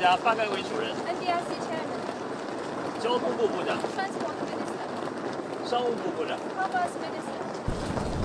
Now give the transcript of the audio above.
家发改委主任、 NDRC Chairman, 交通部部长、 Transport Minister, 商务部部长。 Commerce Minister.